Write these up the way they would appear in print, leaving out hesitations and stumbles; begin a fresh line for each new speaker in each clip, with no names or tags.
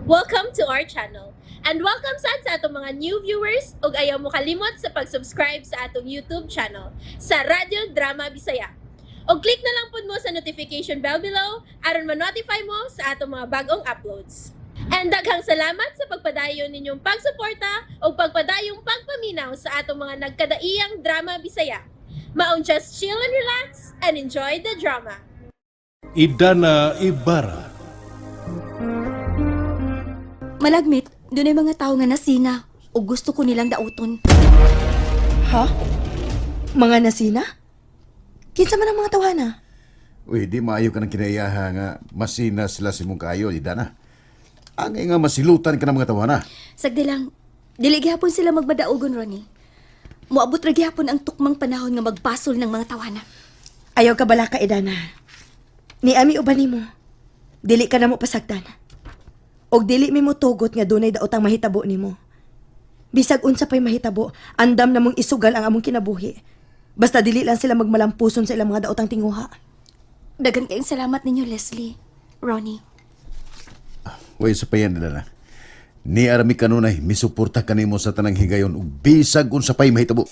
Welcome to our channel. And welcome sad sa atong mga new viewers ug ayaw mo kalimot sa pag-subscribe sa atong YouTube channel sa Radyo Drama Bisaya. Og click na lang pud mo sa notification bell below aron ma-notify mo sa atong mga bagong uploads. And daghang salamat sa pagpadayon ninyong pagsuporta ug pagpadayong pagpaminaw sa atong mga nagkadaiyang drama Bisaya. Maong just chill and relax and enjoy the drama.
Idana Ibarra.
Malagmit, doon ay mga tao nga nasina o gusto ko nilang dauton.
Ha? Mga nasina? Kinsa man ang mga tawhana?
Uy, di maayo ka ng kinaiyaha nga masina sila si mong kaayo, di na. Ang nga masilutan ka ng mga tawana.
Sagdi lang, dili gihapon sila magmadaugon, Ronnie. Moabot ra gihapon ang tukmang panahon nga magbasol ng mga tawana.
Ayaw ka bala ka, Edana. Ni ami uban nimo. Dili ka na mo pasagdan. Og dili mi mo tugot nga dunay daotang mahitabo nimo. Bisag unsa pay mahitabo, andam na mong isugal ang among kinabuhi. Basta dili lang sila magmalampuson sa ilang mga daotang tinguha.
Daghan kayong salamat ninyo, Leslie. Ronnie.
Uy, sa payan nila na. Ni arami kanunay, misuporta kanimo sa tanang higayon ug bisag unsa pay mahitabo.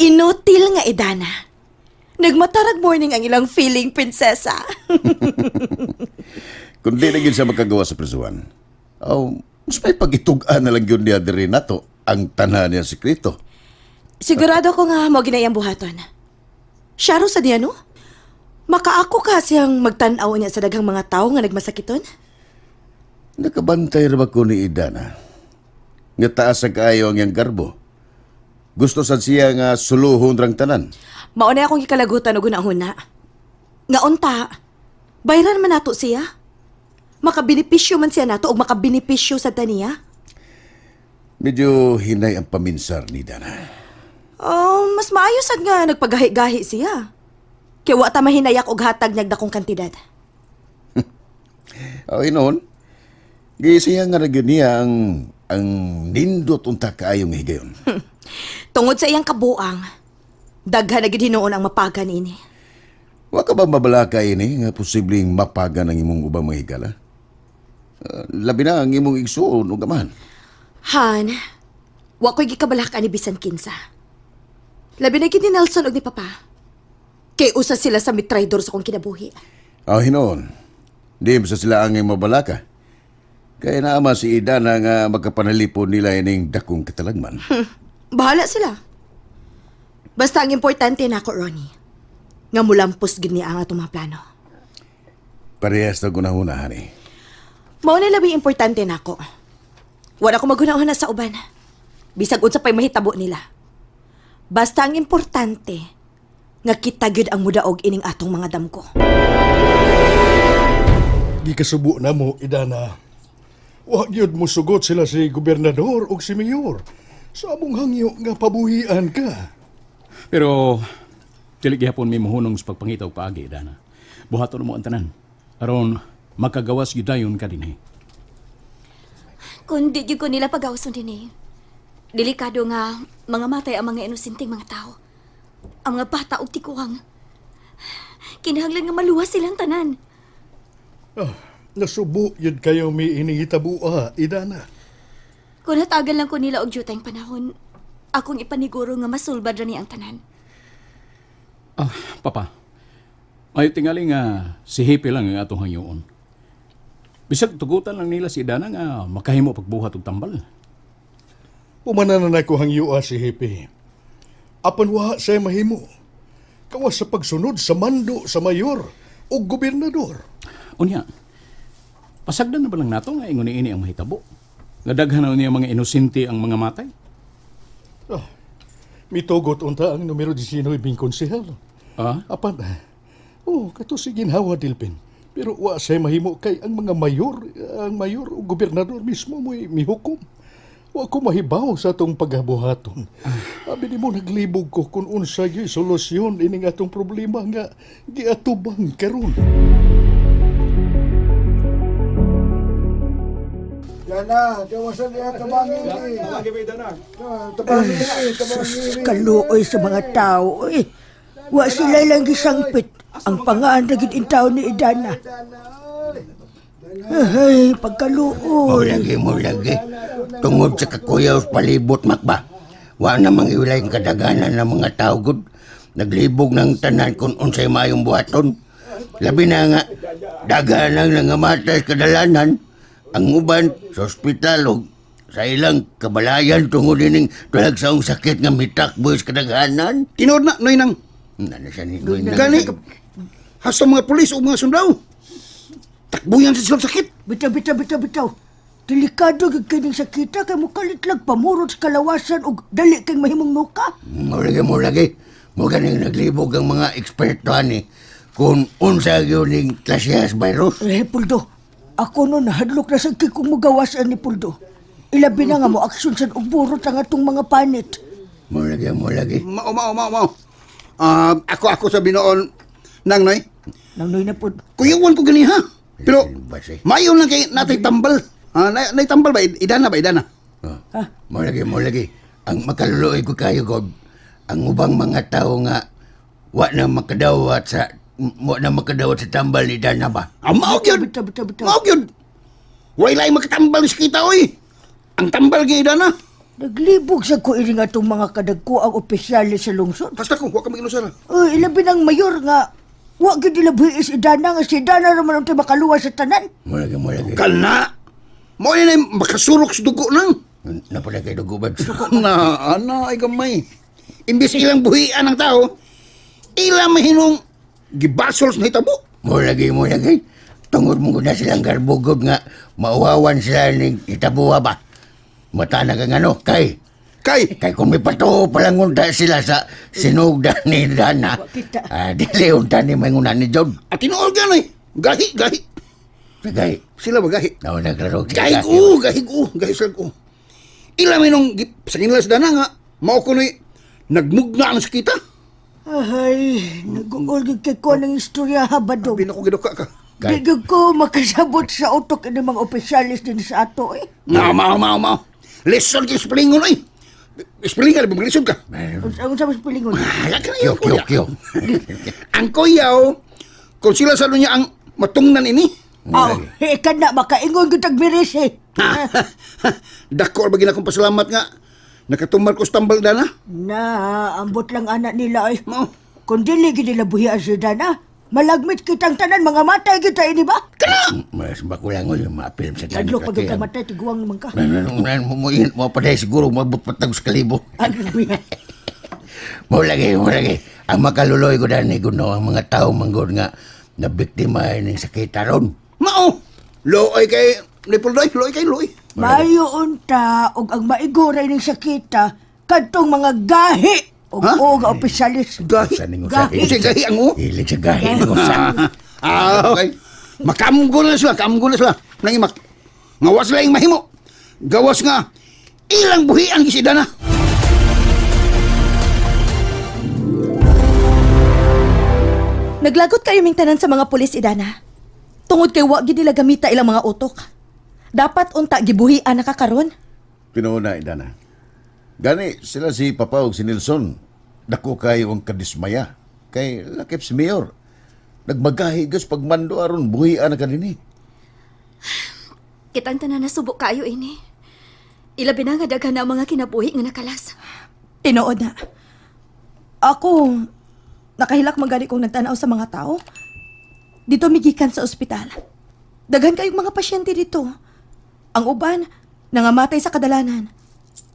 Inutil nga, Edana. Nagmatarag morning ang ilang feeling, prinsesa.
Kung di na gyud siya makagawa sa prisuan, oh, mas may pagitug-an na lang yun niya diri nato ang tanan niya sekreto.
Sigurado ko nga mo ginayang buhaton. Syaro sa diya, no? Makaako ka siyang magtan-aw niya sa daghang mga tao nga nagmasakiton?
Nakabantay ra ba ko ni Idana? Nga taas sa kaayo ang iyang garbo. Gusto sad siya nga suluhon rang tanan.
Mauna akong gikalagutan og hunahuna. Nga unta, bayran man nato siya. Makabenepisyo man siya nato og makabenepisyo sa taniya.
Medyo hinay ang paminsar ni Dana.
Oh, mas maayo sad nga nagpagahi-gahi siya. Kay wa ta mahinayak og hatag niyag dakong kantidad.
O inoon, gisiya nga ra gyud niya ang nindot unta kaayo nga higayon.
Tungod sa iyang kabuang, daghan na gid hinuon ang mapagan ini.
Wa ka ba mabalaka ini nga posibleng mapagan ang imong ubang mga higala? Labi na ang imong igsuon ug amahan.
Han, wa ko'y gikabalaka ni bisan kinsa. Labi na gid ni Nelson og ni Papa. Kay usa sila sa mitraydor sa akong kinabuhi.
O hinoon, di mo sa sila ang mabalaka. Kaya naama si Ida na nga magkapanalipon nila ining dakong katalagman.
Bahala sila. Basta ang importante nako, Ronnie, nga mulampos gid niya ang atong mga plano.
Parehas na gunahuna, honey.
Mao na labi importante nako. Wala ko maghuna-huna sa uban. Bisag unsa pa'y mahitabo nila. Basta ang importante nga kita gyud ang mudaog ining atong mga damgo.
Gikasubo na mo, Idana. Wa gyud mo sugot sila si gobernador ug si mayor. Sa among hangyo nga pabuhian ka.
Pero dili gihapon may muhunong sa pagpangita og paagi dana. Buhaton mo ang tanan. Aron makagawas gyud dayon ka dinhi.
Kung di gyud ko nila pagawson dinhi. Delikado nga mga matay ang mga inosenteng mga tao. Ang mga bata og tikuwang. Kinahanglan nga maluwas silang tanan.
Ah, nasubo yun kayo mi ining hitabua, Idana.
Kung hatagan lang ko nila og jutang panahon, akong ipaniguro nga masulbad ra ni ang tanan.
Ah, papa. Ay tingali nga si Hippie lang ang atong hangyoon. Bisag tugutan lang nila si Dana nga makahimo pagbuhat og tambal.
Umana na nako hangyoa si Hepe. Apan wa siya mahimo. Kawas sa pagsunod sa mando sa mayor o gobernador.
Unya. Pasagdan na ba lang nato nga ingon niini ang mahitabo? Nga daghan na niya mga inosente ang mga matay.
Ah, mitugot unta ang numero 19 bing konsehal.
Ah,
Apan, oh, kato si ginhawa Dilpin. Pero wa siya mahimo kay ang mga mayor, ang mayor o gobernador mismo mo'y mihukom. Wa ko mahibaw sa atong paghabuhaton. Abi nimo naglibog ko kung unsa gyud solusyon ining atong problema nga giatubang karon.
Dana, tawasan niya tabangin eh. Tabangin eh, tabangin eh.
Kaluoy sa mga tao, eh. Wa sila lang gisangpit. Ang pangaan na gid intaw ni Idana. Ay, pagkaluoy.
Mo lagi, mo lagi. Tungod sa kakuyaw sa palibot makba. Wa namang iwilay ang kadaganan ng mga tao gud. Naglibog ng tanan kung unsay maayong buhaton. Labi na nga, daganang nangamatay sa kadalanan. Ang uban sa ospital og sa ilang kabalayan tungod ining talagsaong sakit nga mitakbo sa kadaghanan.
Tinuod na, Noy nang.
Ano siya ni Noy nang?
Gani, hasta mga pulis o mga sundao. Takbuyan sa silang sakit.
Bitaw, bitaw, bitaw, bitaw. Delikado gid kining sakita kay mukalitlag pamurot sa kalawasan ug dali kay mahimong nuka.
Mo lagi, mo lagi. Mo ganing naglibog ang mga eksperto ani kung unsa gyud ning klasehas virus.
Eh, Puldo, ako no nahadlok na sa kikong mugawas ani Puldo. Ilabi na nga mo aksyon sa og burot ang atong mga panit.
Mo lagi, mo lagi.
Mao, mao, mao, mao. Ah, ako, ako sa binoon nang Noy.
Nangnoy na pod.
Kuyawan ko gani ha. Pero
Base.
mayo lang kay natay tambal. Ah, nay tambal ba? Idana ba? Idana.
Oh. Mo lagi, mo lagi. Ang makaluluoy ko kayo God, ang ubang mga tao nga wa na makadawat sa wa na makadawat sa tambal ni Dana ba.
Ah, mao gyud.
Bitaw, bitaw, bitaw.
Mao gyud. Way laing makatambal sa kita oy. Ang tambal kay Idana.
Naglibog sa ko ining atong mga kadagko ang opisyalis sa lungsod.
Basta ko, wa ka maginusara.
Uy, ilabi ng mayor nga wa gyud nila buhi si Dana nga si Dana ra man ang makaluwas sa tanan.
Mo lagi, mo lagi.
Kana. Mao ni makasurok sa dugo nang.
Napala kay dugo ba?
Na, ana ay gamay. Imbis ilang buhian ang tao, ilang mahinong gibasol sa nahitabo.
Mo lagi, mo lagi. Tungod mo na silang garbugod nga mauwawan sila ning itabuwa ba. Mata na kang ano, kay.
Kay,
Kay kung may pato palang unta sila sa sinugdan ni Dana.
Kita.
Ah, dili unta ni manguna ni John.
at tinuol gano'y. Gahi, gahi.
Kay,
Sila ba gahi?
nauna klaro.
Gahi o, gahi o, gahi sila o. Ilang mahinong sa kanila sa Dana nga, mao ko no'y nagmugna ang sakita.
Ay, nag-uol gyud kay ko ng istorya ha badong.
Sabi na ko giduka ka.
Di gyud ko makasabot sa utok ini mga opisyalis din sa ato eh.
Nga, mao, mao, mao. Lesson kay Splingon oy. Splingon, maglisod ka.
Unsa unsa mas pilingon?
Ah,
Kyo, kyo, kyo.
Ang kuyaw, kung sila sa niya ang matungnan ini,
Aw, eh kana makaingon gyud tag miris eh.
Dako ba ginakong pasalamat nga nakatumar ko sa tambal dana.
Na, ambot lang anak nila ay.
Mao.
Kung dili gyud nila buhi ang si Dana, malagmit kitang tanan mga matay kita ini ba?
Mas makulang ko yung ma-film sa Dana.
Adlok pag kamatay tiguang naman ka.
Mo mo pa dahil siguro mabot patag sa kalibo.
Ano ba?
Mo lagi, mo lagi. Ang makaluloy ko dani guno ang mga tao manggod nga na biktima ning sakit aron.
Mao. Looy kay Leopoldoy, looy kay looy.
Mayo unta og ang maiguray ning sakita kadtong mga gahi og
Ha?
o nga opisyalis.
Gahi.
Sa ning usa.
Gahi.
Usa gahi ang o.
Hilig sa gahi ning usa.
Ah, okay. Makamgo na sila, kamgo na sila. Nang imak. Ngawas sila yung mahimo. Gawas nga ilang buhi ang gisida na.
Naglagot kayo ming tanan sa mga pulis, Idana. Tungod kay wa gid nila gamita ilang mga utok. Dapat unta gibuhian na ka karon.
Tinuod na, Idana. Gani, sila si Papa ug si Nelson. Dako kayo ang kadismaya. Kay lakip si Mayor. Nagmagahi gas pagmando aron buhian na kanini.
Kitang tanan nasubo kayo ini. Ilabi na nga daghan na ang mga kinabuhi nga nakalas.
Tinuod na. Ako, nakahilak magani kong nagtanaw sa mga tao. Dito migikan sa ospital. Daghan kayong mga pasyente dito. Ang uban, nangamatay sa kadalanan.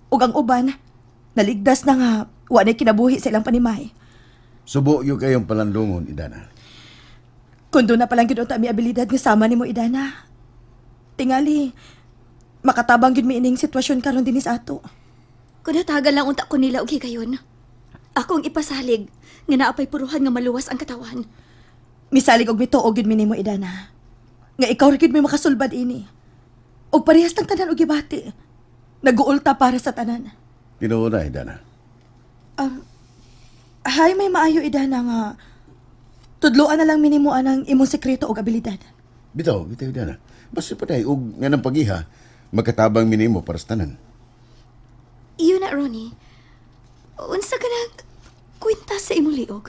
Ug ang uban, naligdas na nga wa na'y kinabuhi sa ilang panimay.
Subo yung kayong palandungon, Idana.
Kung doon na palang gyud unta mi abilidad nga sama nimo Idana. Tingali, makatabang gyud mi ining sitwasyon karon dinhi sa ato.
Kung natagal lang unta ko nila og higayon. Ako ang ipasalig nga naapay puruhan nga maluwas ang katawan.
Misalig og mituo gyud mi nimo Idana. Nga ikaw ra gyud may makasulbad ini. Og parehas tang tanan og gibati. Naguulta para sa tanan.
Tinuod na, Idana.
Hay may maayo Idana nga tudloan na lang minimo anang imong sekreto og abilidad.
Bitaw, bitaw, Idana. Basta patay, og nga ng pagiha, magkatabang minimo para sa tanan.
Iyo na, Ronnie. Unsa ka na kwenta sa imong liog?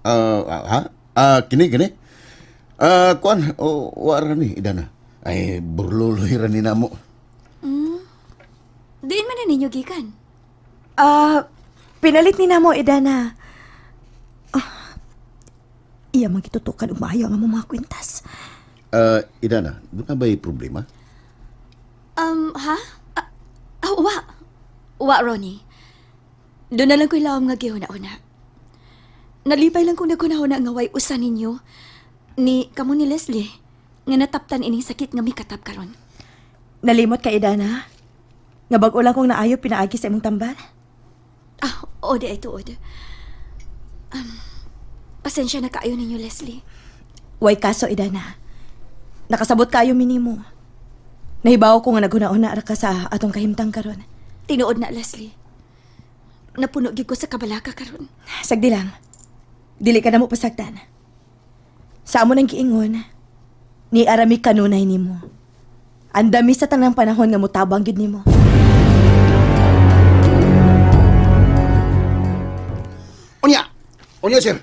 Ah, ha? Ah, kini kini. Ah, kuan, o wa ra ni Idana. Ay burluloy ra ni namo.
Diin man na ninyo gikan.
Ah, pinalit ni namo Idana. Ah, iya man gitutukan og maayo ang among mga kwintas.
Ah, Idana, doon na ba'y problema?
Ha? Ah, wa. Wa, Ronnie. Doon na lang ko'y lawom nga gihuna-una. Nalipay lang kong naghuna-huna nga way usa ninyo ni kamo ni Leslie nga nataptan ining sakit nga mikatap karon.
Nalimot ka, Idana. Nga bag-o lang kong naayo pinaagi sa imong tambal.
Ah, o di ay tuod. Pasensya na kaayo ninyo, Leslie.
Way kaso, Idana. Nakasabot kayo minimo. Nahibaw ko nga naghuna-una ra ka sa atong kahimtang karon.
Tinuod na, Leslie. Napuno gyud ko sa kabalaka karon.
Sagdi lang. Dili ka na mo pasagdan. Sa amo nang giingon, ni arami kanunay nimo. Andami sa tanang panahon nga mutabang gyud nimo.
Unya, unya sir.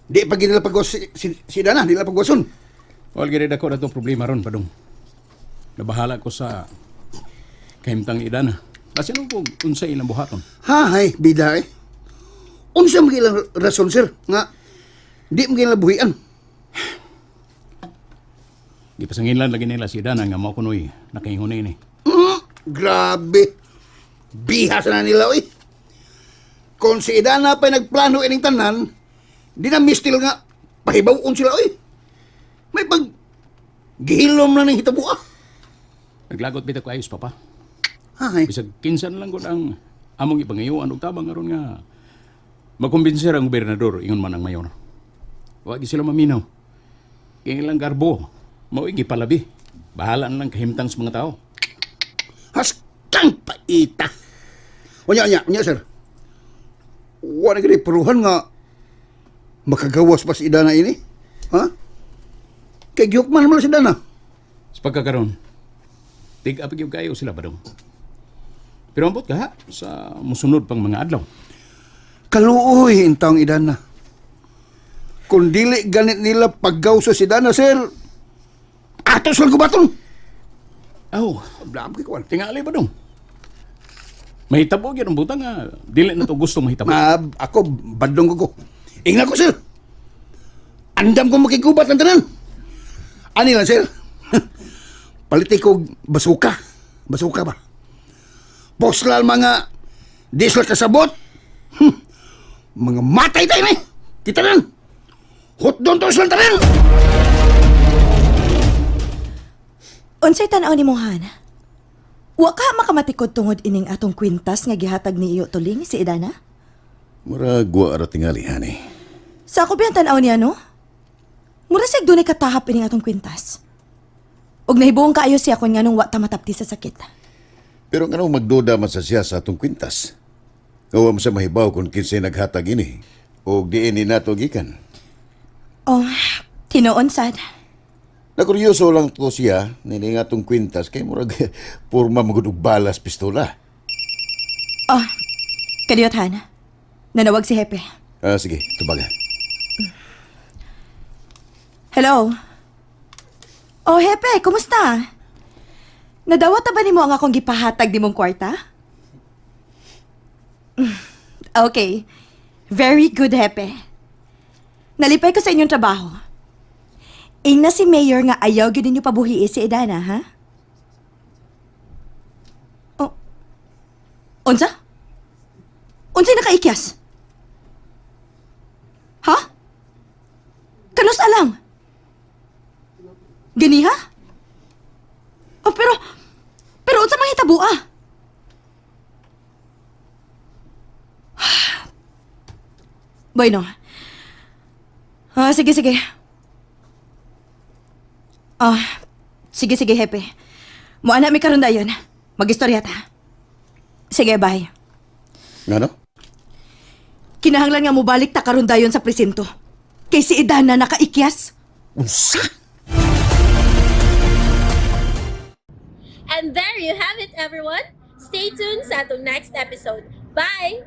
Di pa ginila pagwas si Dana, di nila pagwason.
Wal gid dako na tong problema ron padong. Nabahala ko sa kahimtang ni Idana. Kasi ano po unsa ilang buhaton?
Hay, bida eh. Unsa man ilang rason sir nga di man ginila buhian.
Gipasanginlan lagi nila si Idana nga mao kunoy nakaingon ini.
Grabe. Bihas na nila oy. Kung si Idana pa nagplano ining tanan, di na mistil nga pahibawon sila oy. May pag gihilom na ning hitabo ah.
Naglagot bitaw ko ayos papa.
Hay.
Bisag kinsan lang gud ang among ipangayuan og tabang aron nga makumbinser ang gobernador ingon man ang mayor. Wa gyud sila maminaw. Kay ilang garbo mao gipalabi. Bahala na lang kahimtang sa mga tao.
Haskang paita. Unya, unya, unya, sir. Wala gini puruhan nga makagawas pa si Idana ini. Ha? Kay gihukman man si Idana.
Sa pagkakaroon, tig-up gyud kayo sila badong. Pero ambot ka ha, sa musunod pang mga adlaw.
Kaluoy intang Idana. Kung dili ganit nila paggaw sa si Idana, sir, atos lang gubaton.
Aw,
Blam kay kuan.
tingali badong. Mahitabo gyud ang butang nga dili na to gusto mahitabo.
Ma, ako, badlong ko ko. Ingna ko, sir. Andam ko makigubat ng tanan. Ani lang, sir. Paliti ko basuka. Basuka ba? Poslal mga di sila kasabot. Mga matay tayo ni. Kita nan. Hotdon to silang tanan.
Unsay tan-aw nimo Han? Wa ka makamatikod tungod ining atong kwintas nga gihatag ni iyo tuling si Idana?
Murag wa ra tingali hani.
Sa ako ba ang tan-aw niya no? Mura siya dunay katahap ining atong kwintas. Og nahibuong kaayo siya kon nganong wa ta matapti sa sakit.
Pero nganong magduda man sa siya sa atong kwintas? Gawa mo sa mahibaw kung kinsay naghatag ini o diin ni nato gikan.
Oh, tinuon sad.
Nakuryoso lang ko siya nini nga atong kwintas kay murag porma magud og balas pistola.
Oh, kadiyot Han. Nanawag si Hepe.
Ah, sige, tubagan.
Hello? Oh, Hepe, kumusta? Nadawat na ba nimo ang akong gipahatag di mong kwarta? Okay. Very good, Hepe. Nalipay ko sa inyong trabaho. Ingna si Mayor nga ayaw gyud ninyo pabuhii si Edana, ha? Oh. Unsa? Unsay nakaikyas? Ha? Kanus alang? Ganiha? Oh, pero... Pero unsa man hitabo ah? Bueno. Ah, sige, sige. Ah, sige, sige, Hepe. Muana mi karon dayon. Magistorya ta. Sige, bye.
Ngano?
Kinahanglan nga mobalik ta karon dayon sa presinto. Kay si Idana nakaikyas.
Unsa?
And there you have it, everyone. Stay tuned sa atong next episode. Bye!